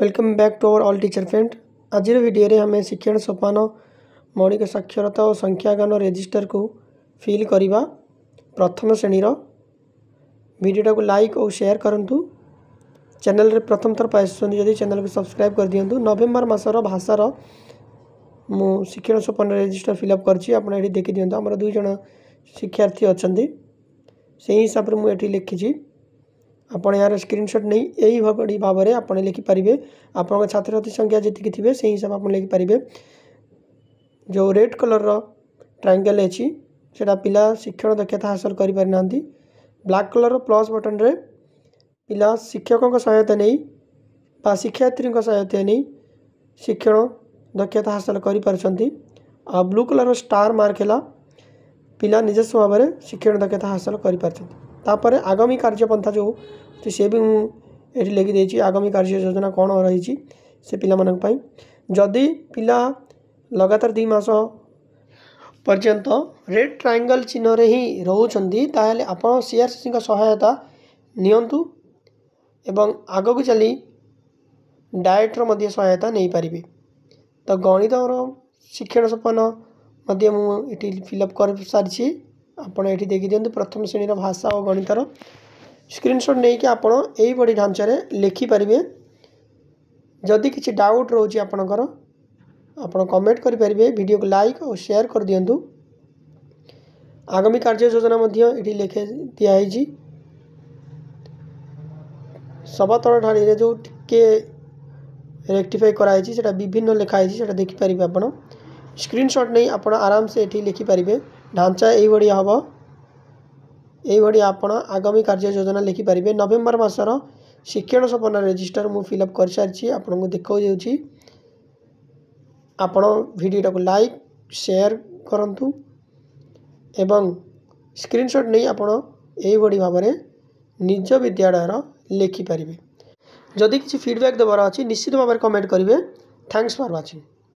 Welcome back to our all teacher friend. ଆଜିର ଭିଡ଼ିଓରେ ଆମେ ଶିକ୍ଷଣ ସୋପାନ ମୌଳିକ ସାକ୍ଷରତା ଓ ସଂଖ୍ୟାଜ୍ଞାନ ରେଜିଷ୍ଟରକୁ ଫିଲ୍ କରିବା। ପ୍ରଥମ ଶ୍ରେଣୀର ଭିଡ଼ିଓଟାକୁ ଲାଇକ୍ ଓ ସେୟାର କରନ୍ତୁ। ଚ୍ୟାନେଲରେ ପ୍ରଥମ ଥର ପାଇଁ ଆସୁଛନ୍ତି ଯଦି, ଚ୍ୟାନେଲକୁ ସବସ୍କ୍ରାଇବ୍ କରିଦିଅନ୍ତୁ। ନଭେମ୍ବର ମାସର ଭାଷାର ମୁଁ ଶିକ୍ଷଣ ସୋପାନ ରେଜିଷ୍ଟର ଫିଲ୍ଅପ୍ କରିଛି। ଆପଣ ଏଠି ଦେଖିଦିଅନ୍ତୁ, ଆମର 2 ଜଣ ଶିକ୍ଷାର୍ଥୀ ଅଛନ୍ତି, ସେହି ହିସାବରେ ମୁଁ ଏଠି ଲେଖିଛି। ଆପଣ ଏହାର ସ୍କ୍ରିନସଟ୍ ନେଇ ଏଇଭଳି ଭାବରେ ଆପଣ ଲେଖିପାରିବେ। ଆପଣଙ୍କ ଛାତ୍ରଛାତ୍ରୀ ସଂଖ୍ୟା ଯେତିକି ଥିବେ, ସେଇ ହିସାବରେ ଆପଣ ଲେଖିପାରିବେ। ଯେଉଁ ରେଡ଼୍ କଲର୍ର ଟ୍ରାଇଙ୍ଗେଲ୍ ଅଛି, ସେଇଟା ପିଲା ଶିକ୍ଷଣ ଦକ୍ଷତା ହାସଲ କରିପାରିନାହାନ୍ତି। ବ୍ଲାକ୍ କଲର୍ର ପ୍ଲସ୍ ବଟନ୍ରେ ପିଲା ଶିକ୍ଷକଙ୍କ ସହାୟତା ନେଇ ବା ଶିକ୍ଷୟିତ୍ରୀଙ୍କ ସହାୟତା ନେଇ ଶିକ୍ଷଣ ଦକ୍ଷତା ହାସଲ କରିପାରୁଛନ୍ତି। ଆଉ ବ୍ଲୁ କଲର୍ର ଷ୍ଟାର୍ ମାର୍କ ହେଲା ପିଲା ନିଜସ୍ୱ ଭାବରେ ଶିକ୍ଷଣ ଦକ୍ଷତା ହାସଲ କରିପାରୁଛନ୍ତି। ତାପରେ ଆଗାମୀ କାର୍ଯ୍ୟପନ୍ଥା ଯେଉଁ, ସେ ବି ମୁଁ ଏଠି ଲେଖିଦେଇଛି। ଆଗାମୀ କାର୍ଯ୍ୟ ଯୋଜନା କ'ଣ ରହିଛି ସେ ପିଲାମାନଙ୍କ ପାଇଁ। ଯଦି ପିଲା ଲଗାତାର 2 ମାସ ପର୍ଯ୍ୟନ୍ତ ରେଡ଼୍ ଟ୍ରାଇଙ୍ଗଲ୍ ଚିହ୍ନରେ ହିଁ ରହୁଛନ୍ତି, ତାହେଲେ ଆପଣ ସିଆର୍ସିସିଙ୍କ ସହାୟତା ନିଅନ୍ତୁ ଏବଂ ଆଗକୁ ଚାଲି ଡାଏଟ୍ର ମଧ୍ୟ ସହାୟତା ନେଇପାରିବେ। ତ ଗଣିତର ଶିକ୍ଷଣ ସୋପାନ ମଧ୍ୟ ମୁଁ ଏଠି ଫିଲ୍ଅପ୍ କରିସାରିଛି। ଆପଣ ଏଠି ଦେଖିଦିଅନ୍ତୁ, ପ୍ରଥମ ଶ୍ରେଣୀର ଭାଷା ଓ ଗଣିତର ସ୍କ୍ରିନସଟ୍ ନେଇକି ଆପଣ ଏଇଭଳି ଢାଞ୍ଚାରେ ଲେଖିପାରିବେ। ଯଦି କିଛି ଡାଉଟ୍ ରହୁଛି ଆପଣଙ୍କର, ଆପଣ କମେଣ୍ଟ କରିପାରିବେ। ଭିଡ଼ିଓକୁ ଲାଇକ୍ ଓ ସେୟାର କରିଦିଅନ୍ତୁ। ଆଗାମୀ କାର୍ଯ୍ୟ ଯୋଜନା ମଧ୍ୟ ଏଠି ଲେଖି ଦିଆହେଇଛି। ସବା ତଳ ଧାଡ଼ିରେ ଯେଉଁ ଟିକେ ରେକ୍ଟିଫାଇ କରାହେଇଛି, ସେଇଟା ବିଭିନ୍ନ ଲେଖା ହେଇଛି, ସେଇଟା ଦେଖିପାରିବେ ଆପଣ। ସ୍କ୍ରିନସଟ୍ ନେଇ ଆପଣ ଆରାମସେ ଏଠି ଲେଖିପାରିବେ। ଢାଞ୍ଚା ଏଇଭଳି ହେବ। ଏଇଭଳି ଆପଣ ଆଗାମୀ କାର୍ଯ୍ୟ ଯୋଜନା ଲେଖିପାରିବେ। ନଭେମ୍ବର ମାସର ଶିକ୍ଷଣ ସୋପାନ ରେଜିଷ୍ଟର ମୁଁ ଫିଲ୍ଅପ୍ କରିସାରିଛି, ଆପଣଙ୍କୁ ଦେଖାଇ ଦେଉଛି। ଆପଣ ଭିଡ଼ିଓଟାକୁ ଲାଇକ୍ ସେୟାର କରନ୍ତୁ ଏବଂ ସ୍କ୍ରିନସଟ୍ ନେଇ ଆପଣ ଏଇଭଳି ଭାବରେ ନିଜ ବିଦ୍ୟାଳୟର ଲେଖିପାରିବେ। ଯଦି କିଛି ଫିଡ଼ବ୍ୟାକ୍ ଦେବାର ଅଛି, ନିଶ୍ଚିତ ଭାବରେ କମେଣ୍ଟ କରିବେ। Thanks for watching.